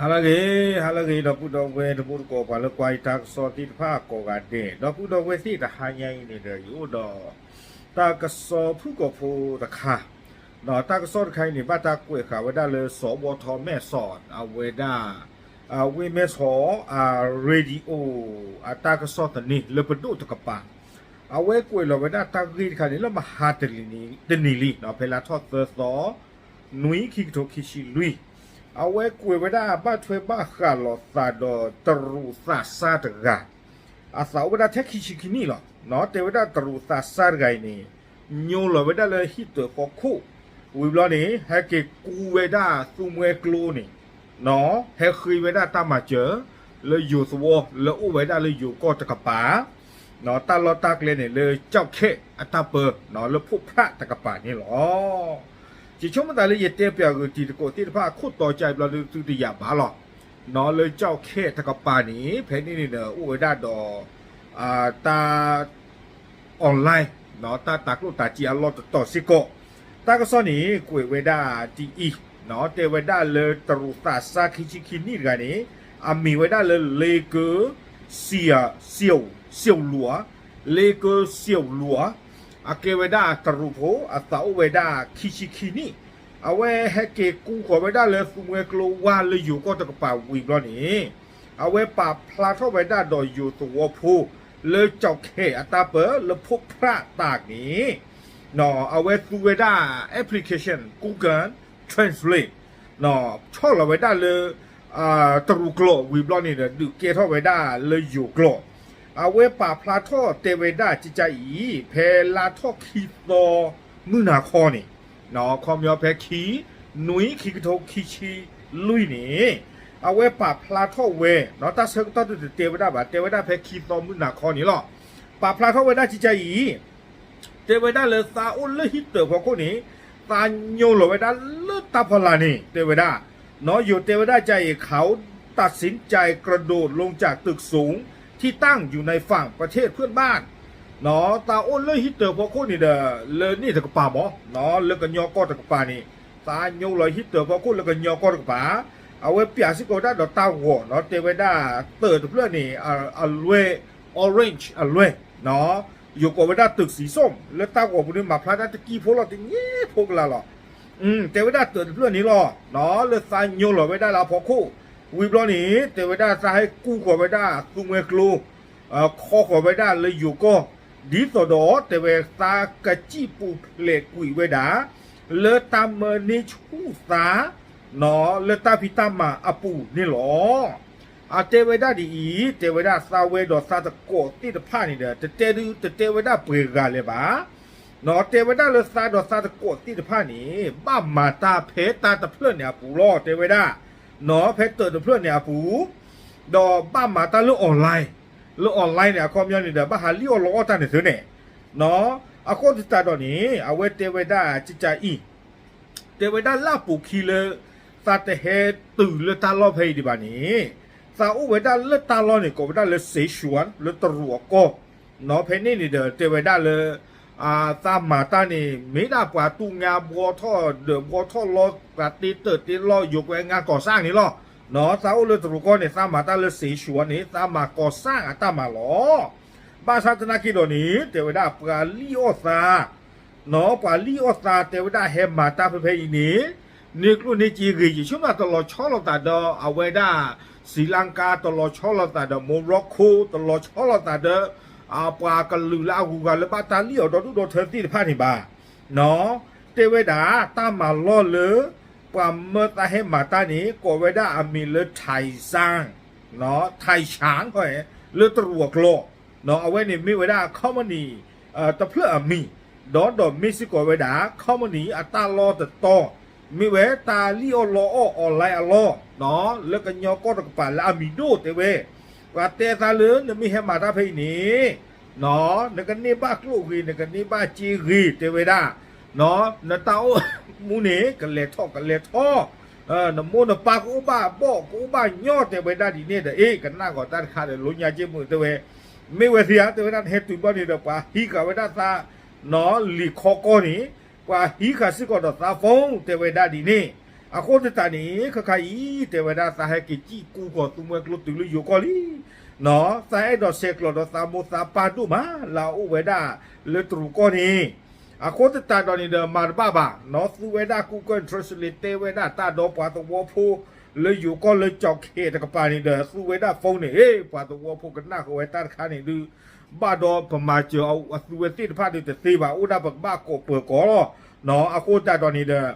ဟါလၢအဂ့ၤ, ဟါလၢအဂ့ၤ ဒီပုၢ်ဒီဝဲၢ်တံၤသကိး ပှၤလၢကွၢ်ယတၢ်ကစီၣ်သ့ၣ်တဖၣ်ကိးဂၤဒဲး, ဒီပုၢ်ဒီဝဲၢ်သ့ၣ်တဟါညါအံၤန့ၣ်ဒီး ယအိၣ်ဒီး တၢ်ကစီၣ်ဖုၣ်ကိာ်ဖိတခါ, ဒီးတၢ်ကစီၣ်တခါအံၤန့ၣ် ဘၣ်တၢ်ကွဲးဃာ်ဝဲဒၣ်လၢစီၤဘီထီမဲာ်စီၤ အဝဲဒၣ် ဝ့ၢ်မဲၢ်ဆီး အ radio အတၢ်ကစီၣ်သန့လၢပဒိၣ်တကပၤ, အဝဲကွဲးလီၤဝဲဒၣ်တၢ်ဂ့ၢ်တခါန့ၣ် လၢမဟါတနံၤလံ, ဖဲလါထီၣ်သၢသီ နွံ ခံကထိခံဆံလွံၢ်, အဝဲကွဲးဝဲဒၣ်ဘၣ်ထွဲဘၣ်ဃးလိာ်သးဒီးတရူးသးစၢ်တဂၤ, အသးအိၣ်ဝဲဒၣ်ထဲခံဆံခံနံၣ်လီၤ. တဲဝဲဒၣ်တရူးသးစၢ်တဂၤအံၤန့ၣ် ညိလီၤဝဲဒၣ်လၢဟံၣ်တၢၤဖီခိၣ်, ဝံၤဘျီန့ၣ် ဟဲက့ၤကူဝဲဒၣ်သူမွဲကျိန့ၣ် ဟဲဃ့ဝဲဒၣ်တၢ်မၤစၢၤ လၢယိၤသဝီ လၢအိၣ်ဝဲဒၣ်လၢယိၤကီၢ်တကပၤ, တၢ်လီၢ်တၢ်ကျဲန့ၣ် လၢကၠီၣ်ခဲၣ်အတၢ်ပၢ လၢဖိးဖြၣ်တကပၤန့ၣ်လီၤ. ယဆိကမိၣ်သးလၢယတဲပၠးဂုာ်တံၤသကိးသ့ၣ်တဖၣ်အခိၣ်တီကၢအံၤဘျီ သုတယာ်ဘၣ်လီၤ. လၢကၠီၣ်ခဲၣ်တကပၤန့ၣ် ဖဲန့ၣ်န့ၣ်ဒီး အိၣ်ဝဲဒၣ်ဒီး တၢ် online တၢ်တၤကျိၣ်တၤစ့အလီၢ်တတီၤစ့ၢ်ကီး, တၢ်ကစီၣ်န့ၣ် ကွဲးဝဲဒၣ်ဒ်အံၤ, တဲဝဲဒၣ်လၢတရူးသးစၢ်ခံဆံခံနံၣ်တဂၤန့ၣ် အမံၤဝဲဒၣ်လၢ လ့ကၢ စံး စံးလူၤ, လ့ကၢ စံးလူၤ, အကဲဝဲဒၣ်တရူးဖိ အသးအိၣ်ဝဲဒၣ်ခံဆံခံနံၣ်, အဝဲဟဲက့ၤကူဃီၤဝဲဒၣ်လၢသူမွဲကျိဝါလၢယိၤကီၢ်တကပၤဝံၤဘျီန့ၣ် အဝဲပာ်ဖျါထီၣ်ဝဲဒၣ်ဒီးယိၤသဝီဖိ လၢကၠီၣ်ခဲၣ်အတၢ်ပၢ လၢဖိးဖြၣ်တၢ်န့ၣ်, အဝဲသူဝဲဒၣ် application Google Translate ဆီၣ်လီၤဝဲဒၣ်လၢ တရူးကျိာ်ဝံၤဘျီန့ၣ်ဒီး ဒုးကဲထီၣ်ဝဲဒၣ်လၢယိၤကျိာ်, အဝဲပာ်ဖျါထီၣ်တဲဝဲဒၣ်ကကအံၤ ဖဲလါထီၣ်ခံသီ မုၢ်နၤခီန့ၣ်, ခီပညီဖဲခံ နွံ ခံကထိခံဆံလွံၢ်န့ၣ်, အဝဲပာ်ဖျါထီၣ်ဝဲ တၢ်ဆၢကတီၢ်ဒုးတတဲဝဲဒၣ်ဘၣ် တဲဝဲဒၣ်ဖဲခံသီမုၢ်နၤခီန့ၣ်လီၤ. ပာ်ဖျါထီၣ်ဝဲဒၣ်ကကအံၤ တဲဝဲဒၣ်လၢသးအိၣ်လၢဟံၣ်တၢၤဖီခိၣ်န့ၣ် သးညိလီၤဝဲဒၣ်လၢတၢ်ဖီလာ်န့ၣ် တဲဝဲဒၣ်, ယိၤတဲဝဲဒၣ်ကအံၤ เขาตัดสินใจกระโดดลงจากตึกสูงที่ตั้งอยู่ในฝั่งประเทศเพื่อนบ้าน သးအိၣ်လၢဟံၣ်တၢၤဖီခိၣ်န့ၣ်ဒီး လၢန့ၣ်တကပၤမး, လၢကညီကီၢ်တကပၤန့ၣ် သးညိလီၤဟံၣ်တၢၤဖီခိၣ်လၢကညီကီၢ်တကပၤ, အဝဲပၠးစ့ၢ်ကီးဝဲဒၣ်ဒီးတၢ်ဂီၤ တဲဝဲဒၣ်တၢၤတဖျၢၣ်န့ၣ် အလွဲၢ် orange အလွဲၢ် ယိၤကိးဝဲဒၣ် ตึกสีส้ม လၢတၢ်ဂီၤပူၤန့ၣ် မၤဖျါတၢ်တကံၢ်ဖိလီၤတန့ၢ်ဖိကလါလီၤ. တဲဝဲဒၣ်တၢၤတဖျၢၣ်န့ၣ်လီၤ, လၢသးညိလီၤဝဲဒၣ်လၢအဖီခိၣ်, ဝံၤဘျီန့ၣ် တဲဝဲဒၣ်သးဟဲကူဃီၤဝဲဒၣ်သူမွဲကျိ ခီဃီၤဝဲဒၣ်လၢယိၤကီၢ်, ဒ်သိးဒီးတဲဝဲသးကစံၣ်ပူၤဖျဲးကွံာ်ဝဲဒၣ် လၢတၢ်မၢန့ၢ်ဆူၣ်သး လၢတၢ်ဖံးတၢ်မၤအပူၤန့ၣ်လီၤ. အတဲဝဲဒၣ်ဒ်အံၤ, တဲဝဲဒၣ်သးဝဲဒီးသးသကိးသ့ၣ်တဖၣ်န့ၣ်ဒီး တတဲဒု တတဲဝဲဒၣ်ပှဲၤဂၤလၢၤဘၣ်. တဲဝဲဒၣ်လၢသးဒီးသးသကိးသ့ၣ်တဖၣ်န့ၣ် ဘၣ်မၤတၢ်ဖဲတၢၤတဖျၢၣ်န့ၣ်အပူၤလီၤ တဲဝဲဒၣ်, ဖဲတၢၤတဖျၢၣ်န့ၣ်အပူၤ, ဒီးဘၣ်မၤတၢ်လၢ online, လၢ online န့ၣ် အခီပညီန့ၣ်ဒီး ဘၣ်ဟးလံၣ်အီၣ်လီအီၣ်တၢ်န့ၣ်သုန့ၣ်, အဃိသတးဒီးန့ၣ် အဝဲတဲဝဲဒၣ်ကကအံၤ တဲဝဲဒၣ်လၢအပူၤခံလၢ သးတဟဲတုၤလၢတၢ်လီၢ်ဖဲအံၤဒံးဘၣ်န့ၣ်, သးအိၣ်ဝဲဒၣ်လၢတၢ်လီၢ်န့ၣ် ကိးဝဲဒၣ်လၢ Sichuan လၢတရူးအကီၢ်, ဖဲန့ၣ်န့ၣ်ဒီး တဲဝဲဒၣ်လၢ သးမၤတၢ်န့ၣ် မ့ၢ်ဒၣ်ပှၤတူၢ်ငါဘှီထီၣ်ဒၢးဘှီထီၣ်လီၤ ပှၤတ့တၢ်တ့လီၢ် ယိၤကွဲငါကီၢ်စၣ်န့ၣ်လီၤ. သးအိၣ်လၢတရူးကီၢ်န့ၣ် သးမၤတၢ်လၢ Sichuan န့ၣ် သးမၤကီၢ်စၣ်အတၢ်မၤလီၤ. ဘၣ်ဆၣ်သနာ်က့ဒီးန့ၣ် တဲဝဲဒၣ်ပှၤလံၣ်အီၣ်သး ပှၤလံၣ်အီၣ်သး တဲဝဲဒၣ်ဟဲမၤတၢ်ဖဲဖဲအံၤန့ၣ် န့ၢ်ကျိၣ်န့ၢ်စ့ဂ့ၤ ယဆိကမိၣ်တလီၤဆီလိာ်သးဒီးအဝဲဒၣ် Sri Lanka တလီၤဆီလိာ်သးဒီး Morocco တလီၤဆီလိာ်သးဒီး ပှၤကလုာ်လၢအဂုၤအဂၤလၢဘၣ်တၢ်လံၣ်အီၣ်ဒီဒူၣ်ဒီထၢသ့ၣ်တဖၣ်န့ၣ်ဘၣ်. တဲဝဲဒၣ် တၢ်မၤလီၢ်လၢ ပှၤမၢသးဟဲမၤတၢ်န့ၣ် ကိးဝဲဒၣ်အမံၤလၢ Taishan, Taishan လၢတရူးအကျိာ် အဝဲန့ၣ်မ့ၢ်ဝဲဒၣ် company တဖျၢၣ်အမံၤ, ဒီးဒီးမ့ၢ်စ့ၢ်ကီးဝဲဒၣ် company အတၢ်လီၢ်တတီၤ, မ့ၢ်ဝဲတၢ်လံၣ်အီၣ်လီအီၣ် online အလီၢ်, လၢကညီကီၢ်တကပၤလၢအမံၤဒိၣ်တဲဝဲ, ပှၤတဲသးလၢနမ့ၢ်ဟဲမၤတၢ်ဖဲအံၤန့ၣ် နကန့ၢ်ဘၣ်ကျိၣ်ဂ့ၤ နကန့ၢ်ဘၣ်စ့ဂ့ၤတဲဝဲဒၣ်, နတၢ်အိၣ်မူန့ၣ် ကလဲၤထီၣ်ကလဲၤထီၣ်, နမိၢ်နပၢ်ကအိၣ်ဘၣ်ဘီၣ် ကအိၣ်ဘၣ်ညီတဲဝဲဒၣ်ဒ်န့ၣ်ဒီး အ့ ကနၣ်ဂီၤတၢ်တခါဒီး လိညါက့မုာ်တဲဝဲ, မ့ၢ်ဝဲသ့ဧါ တဲဝဲဒၣ် နဟဲတုၤဘျီန့ၣ်ဒီး ပှၤဟံးဃာ်ဝဲဒၣ်သး လံာ်ခီကီၢ်န့ၣ် ပှၤဟံးဃာ်စ့ၢ်ကီးဒီးသး phone တဲဝဲဒၣ်ဒ်န့ၣ်, အဃိသတးန့ၣ် ခဲခါအံၤ တဲဝဲဒၣ်သးဟဲက့ၤစံၣ်ကူကီၢ်သူမှဲကျိတုၤလၢယိၤကီၢ်လံ, သးအဲၣ်ဒိးဆဲးကျိးဒီးသးမိၢ်သးပၢ်ဒိၣ်မး လၢအအိၣ်ဝဲဒၣ်လၢတရူးကီၢ်န့ၣ်, အဃိသတးဒီးန့ၣ်ဒီး မၤတဘၣ်ဘၣ်, သူဝဲဒၣ် Google Translate တဲဝဲဒၣ်တၢ်ဒီးပှၤသဝီဖိ လၢယိၤကီၢ်လၢကၠီၣ်ခဲတကပၤန့ၣ်ဒီး သူဝဲဒၣ် phone န့ၣ် ပှၤသဝီဖိကနၣ်ဃုာ်ဝဲတၢ်တခါန့ၣ်ဒုး ဘၣ်ဒီးပမၤစၢၤအသူဝဲသ့ၣ်တဖၣ်ဒုးတသ့ဘၣ်, အိၣ်ဒၣ်ပကဘၣ်ကိးပၢၤကီၤလီၤ. အဃိသတးဒီးန့ၣ်ဒီး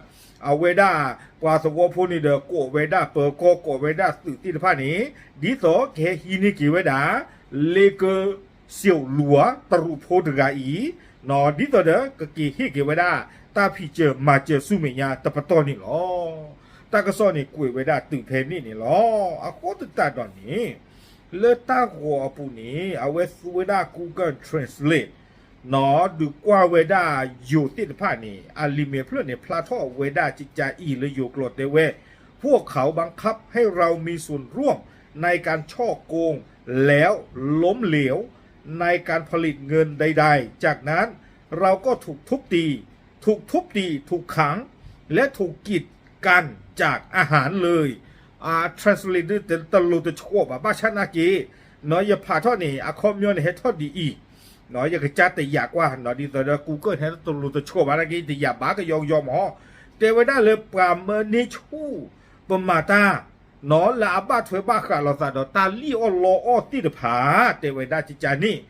အဝဲဒၣ် ပှၤသဝီဖိန့ၣ်ဒီး ကိးဝဲဒၣ်ပၢၤကီၤ ကိးဝဲဒၣ်သုးသ့ၣ်တဖၣ်န့ၣ် ဒ်သိးကဟဲဟံးန့ၢ်က့ၤဝဲဒၣ် လ့ကၢစ့ၣ်လူၤ တရူးဖိတဂၤအံၤ, ဒ်သိးဒီးကက့ၤဟ့ၣ်က့ၤဝဲဒၣ် တၢ်ဖံးစၢၤမၤစၢၤဆူမဲာ်ညါတပတီၢ်န့ၣ်လီၤ. တၢ်ကစီၣ်န့ၣ်ကွဲးဝဲဒၣ်တုၤဖဲန့ၣ်န့ၣ်လီၤ. အဃိသတးဒီးန့ၣ် လၢတၢ်ဂီၤအပူၤန့ၣ် အဝဲသူဝဲဒၣ် Google Translate ဒုးကွၢ်ဝဲဒၣ်ယိၤသ့ၣ်တဖၣ်န့ၣ် အလံာ်မဲာ်ဖျၢၣ်န့ၣ် ဖျါထီၣ်ဝဲဒၣ်ကကးအံၤလၢယိၤကျိာ်တဲဝဲ, พวกเขาบังคับให้เรามีส่วนร่วมในการฉ้อโกงแล้วล้มเหลวในการผลิตเงินใดๆ จากนั้นเราก็ถูกทุบตี ถูกทุบตี ถูกขัง และถูกกีดกันจากอาหารเลย translate ဒုးတလိၤတဆှီဘၣ် ဘၣ်ဆၣ်နာ်က့ ယဖးထီၣ်န့ၣ် အခီပညီန့ၣ် ဟဲထီၣ်ဒ်အံၤ, ယကစၢ်တယာ်ကွၢ် ဒ်သိးဒီး Google ဟဲတလိၤတဆှီဘၣ်နာ်က့ တယာ်ဘၣ်ကယီကယီမး, တဲဝဲဒၣ်လၢပှၤမၢန့ၢ်ဆူၣ် ပမၤတၢ် လၢအဘၣ်ထွဲဘၣ်ဃးလိာ်သးဒီးတၢ်လံၣ်အီၣ်လီအီၣ်သ့ၣ်တဖၣ် တဲဝဲဒၣ်ကကးန့ၣ်,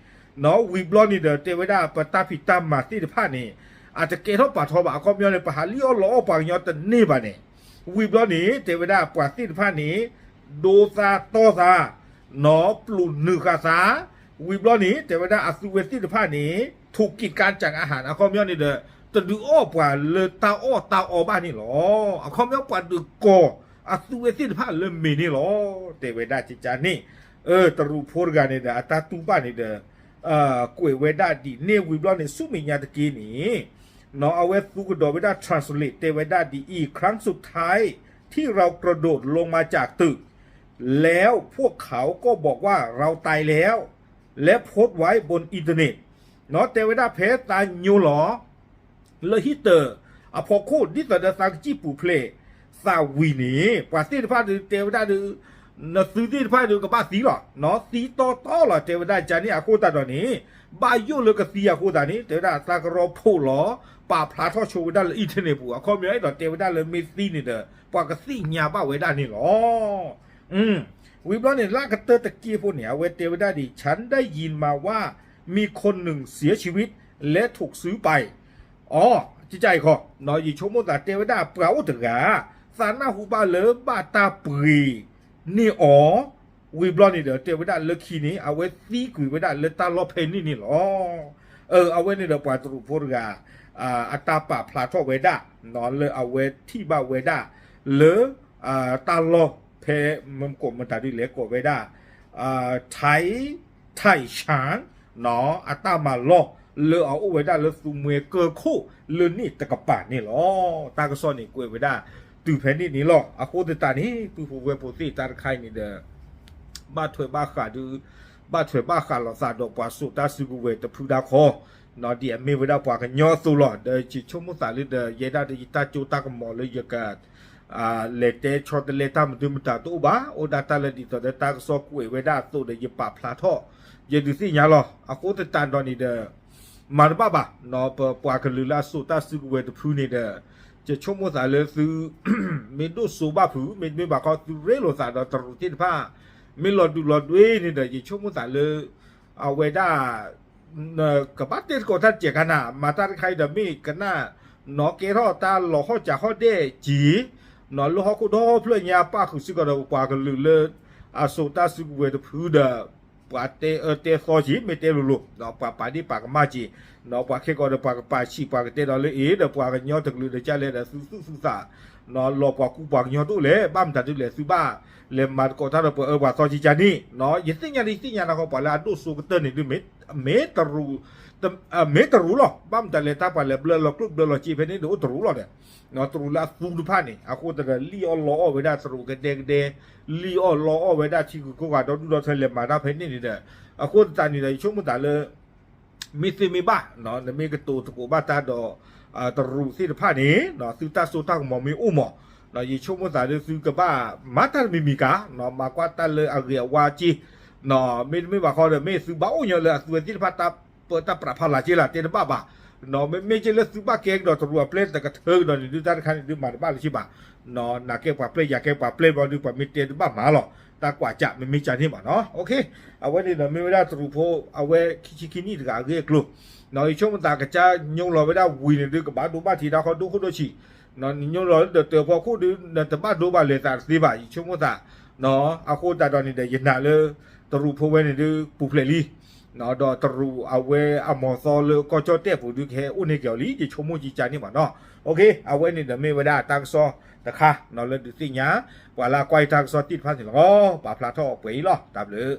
ဝံၤဘျီန့ၣ်ဒီး တဲဝဲဒၣ်ပတၢ်ဖံးတၢ်မၤသ့ၣ်တဖၣ်န့ၣ် အတကဲထီၣ်ပာ်ထီဘၣ် အခီပညီန့ၣ် ပဟးလံၣ်အီၣ်လီအီၣ်ပှၤကညီတန့ၢ်ဘၣ်န့ၣ်, ဝံၤဘျီန့ၣ် တဲဝဲဒၣ်ပှၤသ့ၣ်တဖၣ်န့ၣ် ဒိသါတီၢ်သါ ပျိာ်နုာ်ဃာ်သး, ဝံၤဘျီန့ၣ် တဲဝဲဒၣ်အသုဝဲသ့ၣ်တဖၣ်န့ၣ် ထုးကံးကါစၢ်အဟၣ် အခီပညီန့ၣ်ဒီး တဒုးအီၣ်ပှၤလၢတၢ်အီၣ်တၢ်အီဘၣ်န့ၣ်လီၤ. အခီပညီပှၤဒုးကိးအသုဝဲသ့ၣ်တဖၣ်လၢမ့ၢ်န့ၣ်လီၤ. တဲဝဲဒၣ်ကကးန့ၣ်, တရူးဖိတဂၤန့ၣ်ဒီး အတၢ်တူၢ်ဘၣ်န့ၣ်ဒီး ကွဲးဝဲဒၣ်ဒ်န့ၣ် ဝံၤဘျီန့ၣ် ဆူမဲာ်ညါတက့ၢ်န့ၣ် အဝဲသူကဒီးဝဲဒၣ် translate တဲဝဲဒၣ်ဒ်အံၤ, ครั้งสุดท้ายที่เรากระโดดลงมาจากตึก แล้วพวกเขาก็บอกว่าเราตายแล้ว และโพสต์ไว้บนอินเทอร์เน็ต တဲဝဲဒၣ်ဖဲသးညိလီၤ လၢဟံၣ်တၢၤအဖီခိၣ် ဒ်သိးဒီးသးကစံၣ်ပူၤဖျဲးသးဝံၤန့ၣ် ပှၤသ့ၣ်တဖၣ်ဒုးတဲဝဲဒၣ်ဒုး နသုသ့ၣ်တဖၣ်ဒုးကဘၣ်သံလီၤ, သံတီတီလီၤ တဲဝဲဒၣ်ကန့ၣ် အဃိသတးဒီးန့ၣ် ဘၣ်ယိၣ်လၢကသံအဃိသတးန့ၣ် တဲဝဲဒၣ်သးကရီဖိးလီၤ ပာ်ဖျါထီၣ်ဆိဝဲဒၣ်လၢ internet ပူၤ အခီပညီအဲၣ်ဒိးတဲဝဲဒၣ်လၢမ့ၢ်သံန့ၣ်ဒီး ပှၤကသ့ၣ်ညါဘၣ်ဝဲဒၣ်န့ၣ်လီၤ. ဝံၤဘျီန့ၣ် လၢကတၢၢ်တက့ၢ်ဖိန့ၣ် အဝဲတဲဝဲဒၣ်ဒ် ฉันได้ยินมาว่ามีคนหนึ่งเสียชีวิตและถูกซื้อไป အီၤ ကကးအံၤခီ ယဆိကမိၣ်သးတဲဝဲဒၣ်ပှၤအိၣ်တဂၤ သးနၢ်ဟူဘၣ်လၢဘၣ်တၢ်ပှ့ၤန့ၢ်အီၤ, ဝံၤဘျီန့ၣ်ဒီး တဲဝဲဒၣ်လၢခံန့ၣ် အဝဲသံကွံာ်ဝဲဒၣ်လၢတၢ်လီၢ်ဖဲန့ၣ်န့ၣ်လီၤ. အဝဲန့ၣ်ဒီးပှၤတရူးဖိတဂၤ အတၢ်ပာ်ဖျါထီၣ်ဝဲဒၣ် လၢအဝဲထံၣ်ဘၣ်ဝဲဒၣ် လၢ တၢ်လီၢ်ဖဲ မ့ၢ်ကိးမတၤဒ်လဲၣ်ကိးဝဲဒၣ် ထၢၣ် ထၢၣ်ဆၣ် အတၢ်မၤလီၢ် လၢအအိၣ်ဝဲဒၣ်လၢသူမှဲကၢၢ်ခိၣ်လၢန့ၣ်တကပၤန့ၣ်လီၤ. တၢ်ကစီၣ်န့ၣ်ကွဲးဝဲဒၣ် တုၤဖဲန့ၣ်န့ၣ်လီၤ. အဃိသတးန့ၣ် ပုၢ်ဖိဝဲၢ်ဖိသ့ၣ်တၢ်တခါအံၤန့ၣ်ဒီး ဘၣ်ထွဲဘၣ်ဃးဒုး ဘၣ်ထွဲဘၣ်ဃးလိာ်သးဒီးပှၤစိာ်တၢ်စုကဝဲၤတဖုဒၣ်ခီ ဒ်အမ့ၢ်ဝဲဒၣ်ပှၤကညီအသိးလီၤ. ဒီးယဆိကမိၣ်သးလၢဒီး ယဲဒၣ်ဒီးယတၢ်စိတၢ်ကမီၤလၢယက လဲၤတဲဆီတလဲတၢ်မနုၤမတၤတအိၣ်ဘၣ်, အိၣ်ဒၣ်တၢ်လၢဒ်သိးဒီးတၢ်ကစီၣ်ကွဲးဝဲဒၣ်အသိးဒီး ယပာ်ဖျါထီၣ် ယဒုးသ့ၣ်ညါလီၤ. အဃိသတးဒီးန့ၣ်ဒီး မၤတဘၣ်ဘၣ် ပပှၤကလုာ်လၢအစိာ်တၢ်စုကဝဲၤတဖုန့ၣ်ဒီး ယဆိကမိၣ်သးလၢသု မ့ၢ်ဒိၣ်စိဘၣ်ဖုး မ့တမ့ၢ်ဘၣ်ခီ သုရ့လိာ်သးဒီးတရူးသ့ၣ်တဖၣ် မ့ၢ်လီၤဒုးလီၤဒွဲန့ၣ်ဒီး ယဆိကမိၣ်သးလၢ အဝဲဒၣ် ကဘၣ်တဲသကိးတၢ်တစဲးခါနၤ မၤတၢ်တခါအံၤဒီး မ့ၢ်ကနၣ် နီၢ်ကဲထီၣ်တၢ်လီၤဟီၣ်စးဟီၣ်ဒဲးက့ၤ နီၢ်လၢဟီၣ်ခိၣ်ဒီဖျၢၣ်ညါ ပၣ်ဃုာ်စ့ၢ်ကီးဒီးပပှၤကလုာ်လၢ အစိာ်တၢ်စုကဝဲၤတဖုဒီး ပှၤတဲအၢတဲသီက့ၤ မ့ၢ်တဲလိၤလိၤ ပှၤပာ်ဒ့ၣ်ပာ်ကမၣ်က့ၤ ပှၤခဲကိာ်ဒီးပှၤကပာ်ဆံး ပှ�ၤကတဲဒီးလၢအ့ၤဒီး ပှၤကညီတကလုာ်ဒီးကလဲၣ်ဒီး သုသူၣ်သုသး လီၤပှၤကူပှၤကညီတအိၣ်လဲၣ် ဘၣ်မတၤဒုးလဲၣ် သုဘၣ်လဲၤမၤသကိးတၢ်ဒီးပှၤအၢပှၤသီကကန့ၣ် ယသ့ၣ်ညါဒ်ယသ့ၣ်ညါနၤဃီ ပှၤလၢအဒိၣ်စိကတၢၢ်န့ၣ်ဒုး မ့ၢ်တရူး မ့ၢ်တရူးလီၤ. ဘၣ်မတၤလဲၣ် တၢ်ပှၤလဲၤဘျၢလီၤကျိၣ်ဘျၢလီၤစ့ဖဲန့ၣ်ဒီး အိၣ်တရူးလီၤဒီး တရူးလၢအသူတဖၣ်န့ၣ် အဃိသတးဒီး လံၣ်အီၣ်လီအီၣ်ဝဲဒၣ်တရူးကဒဲကဒဲ လံၣ်အီၣ်လီအီၣ်ဝဲဒၣ်ထံဂုၤကီၢ်ဂၤ ဒီဒူၣ်ဒီထၢလဲၤမၤတၢ်ဖဲန့ၣ်န့ၣ်ဒီး အဃိသတးန့ၣ်ဒီး ယဆိကမိၣ်သးလၢ မ့ၢ်သ့မ့ၢ်ဘၣ် နမ့ၢ်ကတိၤသကိးဘၣ်တၢ်ဒီး တရူးသ့ၣ်တဖၣ်န့ၣ် သုတၢ်စိတၢ်ကမီၤမ့ၢ်အိၣ်မး ယဆိကမိၣ်သးဒီးသုကဘၣ်မၤတၢ်တမံၤမံၤကါ, မၤကွၢ်တၢ်လၢအဂ့ၤအဝါက့, မ့တမ့ၢ်ဘၣ်ဃီဒီး မ့ၢ်သုဘၣ်အိၣ်ညီလၢအသုဝဲသ့ၣ်တဖၣ်တၢ်ပၢတၢ်ပြးဖးလၤက့လီၤ တဲတဘၣ်ဘၣ်, မ့မ့ၢ်က့လၢသုဘၣ်ကဲကဒီးတရူးအပျဲၢ်တကထၢကဒီးန့ၣ်ဒုး တၢ်တခါန့ၣ်ဒုးမၤတဘၣ်လၢၤဘၣ်, နၤကဲပှၤပျဲၢ် ယၤကဲပှၤပျဲၢ်ဘျီဒုး ပှၤမ့ၢ်တဲတဘၣ်မၤလီၤ, တၢ်ကွၢ်ကး မ့မ့ၢ်ကန့ၣ်ဘၣ်နီၤ, အဝဲန့ၣ်ဒီးမ့ၢ်ဝဲဒၣ်တရူးဖိ အဝဲခံဆံခံနံၣ်တဂၤအဂ့ၢ်အကျိၤ, ယဆိကမိၣ်သးကစၢ်ညိလီၤဝဲဒၣ်ဝံၤန့ၣ်ဒုး ကဘၣ်ဒိဘၣ်ထံးတၢ်ဃီဒိၣ်ခိၣ်ဒိၣ်ဆံး, နညိလီၤလၢဒၢးတၢၤဖီခိၣ်ဒုး နတဘၣ်ဒိဘၣ်လဲၤသးတသ့ဘၣ် ယဆိကမိၣ်သး, အဃိသတးဒီးန့ၣ်ဒီး ယနာ်လၢ တရူးဖိဝဲန့ၣ်ဒုး ပူၤဖျဲးလံ, ဒီးတရူးအဝဲအမီၤသီလၢကီၢ်ကၠီၣ်တဲၣ်ပူၤဒုး ကဟဲအိၣ်န့ၢ်က့ၤအီၤလံ ယဆိကမိၣ်ကကန့ၣ်ဘၣ်နီၤ, အဝဲန့ၣ်ဒီးမ့ၢ်ဝဲဒၣ်တၢ်ကစီၣ်တခါ လၢဒုးသ့ၣ်ညါ ပှၤလၢအကွၢ်ယတၢ်ကစီၣ်သ့ၣ်တဖၣ်န့ၣ်လီၤ, ပာ်ဖျါထီၣ်အပှဲၤအံၤလီၤ, တၢ်ဘျုး